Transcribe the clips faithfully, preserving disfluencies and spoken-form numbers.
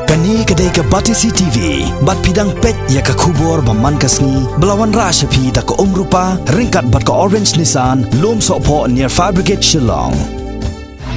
Kane ka dei ka Batesi T V, bad phi dang peit ïa ka khubor ba man ka sngi, ba la wanrah sha phi da ka Umrupa, ryngkat bad ka Orange Nissan, Lum Sohphoh near Fire Brigade Shillong.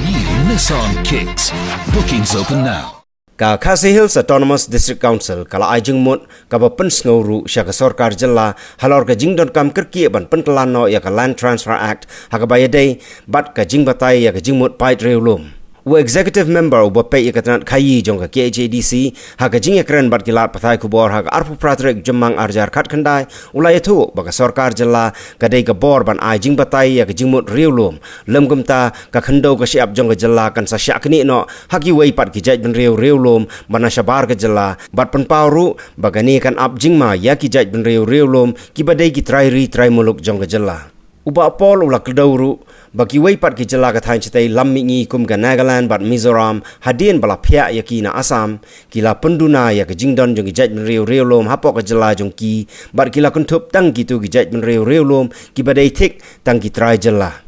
New Nissan Kicks. Bookings open now. Ka Khasi Hills Autonomous District Council ka la ai jingmut kaba pynsngew ruh sha ka sorkar jylla halor ka jingdonkam kyrkieh ban pynkylla noh ïa ka Land Transfer Act ha kaba ïadei bad ka jingbatai ïa ka jingmut paid riewlum. U Executive Member uba peit ïa ka tnat khaïi jong ka K H A D C ha ka jingïakren bad ki lad pathai khubor ha ka arphew phra tarik Jymmang arhajar khatkhyndai u la ïathuh ba ka sorkar jylla ka dei ka bor ban ai jingbatai ïa ka jingmut riewlum, lym kumta ka khyndew ka shyiap jong ka jylla kan sa shah knieh noh ha kiwei pat ki jaitbynriew riewlum ba na shabar ka jylla, bad pynpaw ruh ba kane kan ap jingma ïa ki jaitbynriew riewlum kiba dei ki trai ri trai muluk jong ka jylla. U Bah Paul u la kdew ruh ba kiwei pat ki jylla ka thaiñ shatei lam mihngi kum ka Nagaland bad Mizoram hadien ba la phiah ïa ki na Assam, ki la pynduna ïa ka jingdon jong ki jaitbynriew riewlum hapoh ka jylla jong ki, bad ki la kynthup tang kito ki jaitbynriew riewlum kiba dei thik tang ki trai jylla.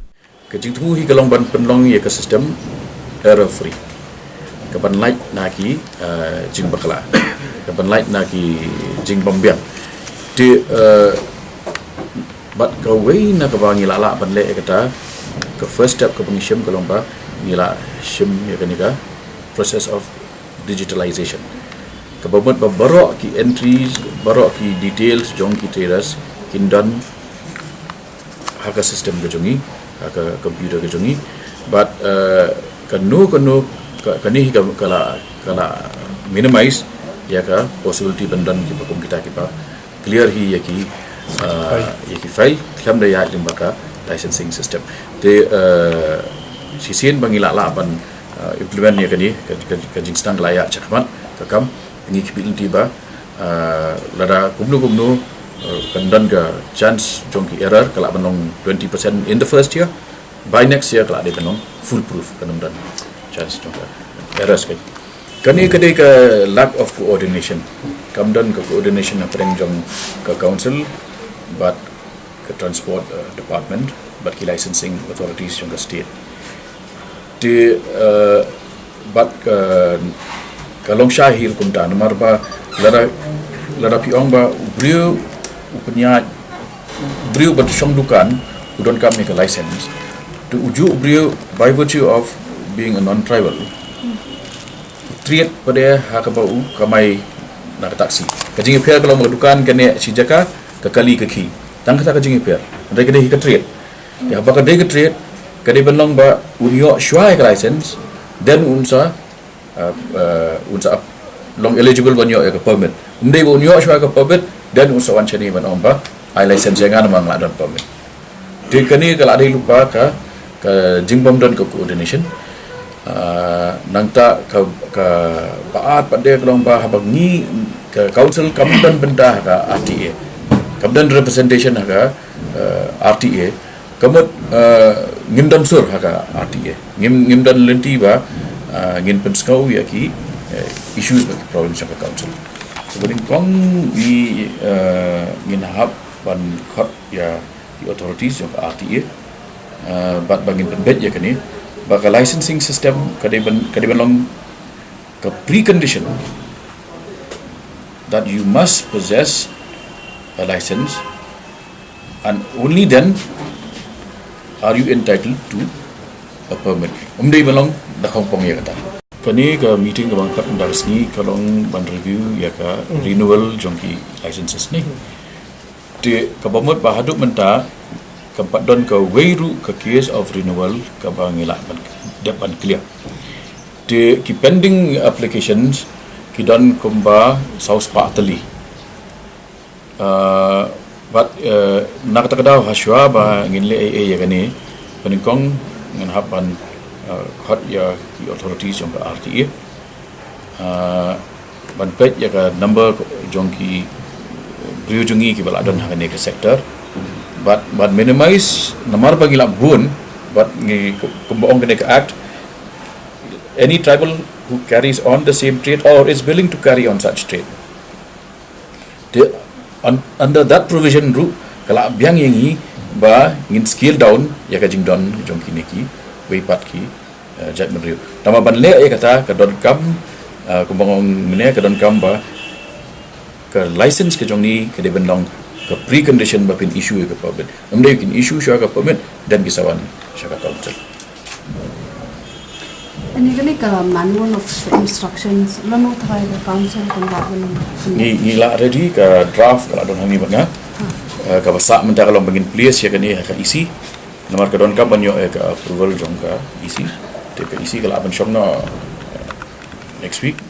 Ka jingthmu hi ka long ban pynlong ïa ka system error free. Ka ban lait na ki, eh, jingbakla. Ka ban lait na ki jingbymbiang. Te, eh, bad kawei na kaba ngi la lah ban leh ïa kata, ka first step kaba ngi shim ka long ba ngi la shim ïa kane ka process of digitalization. Kaba mut ba baroh ki entries, baroh ki details jong ki traders kin don ha ka system ka jong ngi, ha ka computer ka jong ngi. Bad, eh, kano kano ka, kane hi ka, ka la, ka la minimize ïa ka possibility ban don kiba kum kita kiba clear hi ïa ki, eh, ïa ki file khlem da ïaid lyngba ka licensing system. Te, eh, shisien ba ngi la lah ban, eh, implement ïa kane ka, ka, ka jingsdang ka la ïaid shakhmat, ka kam ngi khmih lynti ba, ah, lada kumno kumno, ah, kan don ka chance jong ki error ka lah ban long twenty percent in the first year. By next year ka lah dei ban long foolproof, kan ym don chance jong ka error skit. Kane ka dei ka lack of coordination. Kam don ka coordination hapdeng jong ka council bad ka transport, uh, department bad ki licensing authorities jong ka state. Te, uh, bad ka, ka long shai hi ruh kumta namar ba lada, lada phi ong ba u briew u pynïaid, u briew ba shong dukan u donkam ïa ka license. Te u ju u briew by virtue of being a non-tribal u trade pat de ha kaba u kamai na ka taxi. Ka jingïapher ka long ba ka dukan kane shi jaka, ka kali ka khih. Tang kata ka jingïapher. Hynrei ka dei hi ka trade. Ïa, haba ka dei ka trade, ka dei ban long ba un ïoh shuwa ïa ka license, then un sa, uh, uh, un sa ap-, long eligible ban ïoh ïa ka permit. Um dei ba un ïoh shuwa ïa ka permit, then un sa wan shane ban ong ba ai license ïa nga namar nga la don permit. Te kane ka la dei lypa ka, ka jingbym don ka coordination. Ah, nangta ka, ka ba-art pat de ka long ba haba ngi ka council kam don bynta ha ka R T A. Kam don representation ha ka, eh, R T A. Ka mut, eh, ngim don sur ha ka R T A. Ngim, ngim don lynti ba, eh, ngin pynsngew ïa ki, eh, issues bad ki problems jong ka council. So, ba nyngkong ngi, eh, ngin hap ban khot ïa ki authorities jong ka R T A, eh, bad ba ngin pynbeit ïa kane, ba ka licensing system ka dei ban, ka dei ban long ka precondition that you must possess a license and only then are you entitled to a permit. Um dei ban long da khongpong ïa kata. Kane ka meeting kaba nga khot mynta ka sngi ka long ban review ïa ka renewal jong ki licenses ne. Te kaba mut ba haduh mynta kam pat don kawei ruh ka case of renewal kaba ngi lah ban dep ban clear. Te ki pending applications ki don kumba saw spah tylli. Ah, bad, eh, na kata ka daw hashwa ba ngin leh ei ei ïa kane, ba nyngkong ngin hap ban, eh, khot ïa ki authorities jong ka R T A. Ah, ban peit ïa ka number jong ki briew jong ngi kiba la don ha kane ka sector. Bad, bad minimize namar ba ngi la bun, bad ngi ku-, kumba ong kane ka act, any tribal who carries on the same trade or is willing to carry on such trade. Te, un-, under that provision ruh ka la biang ïa ngi ba ngin scale down ïa ka jingdon jong kine kiwei pat ki, eh, jaitbynriew. Tangba ban leh ïa kata ka donkam Uh, kumba nga ong mynne, ka donkam ba ka license ka jong ngi ka dei ban long ka precondition ba phin issue ïa ka permit. Ym dei kin issue shuwa ka permit, then ki sa wan sha ka council. Ani kane ka manual of instructions, lano tharai ka council kan lah ban Ngi, ngi la ready, ka draft ka la don hangne bad nga. Uh, kaba sah mynta ka long ba ngin plie ïa kane ha ka E C. Namar ka donkam ban ïoh ïa ka approval jong ka E C. Te ka E C ka lah ban shong noh, uh, next week.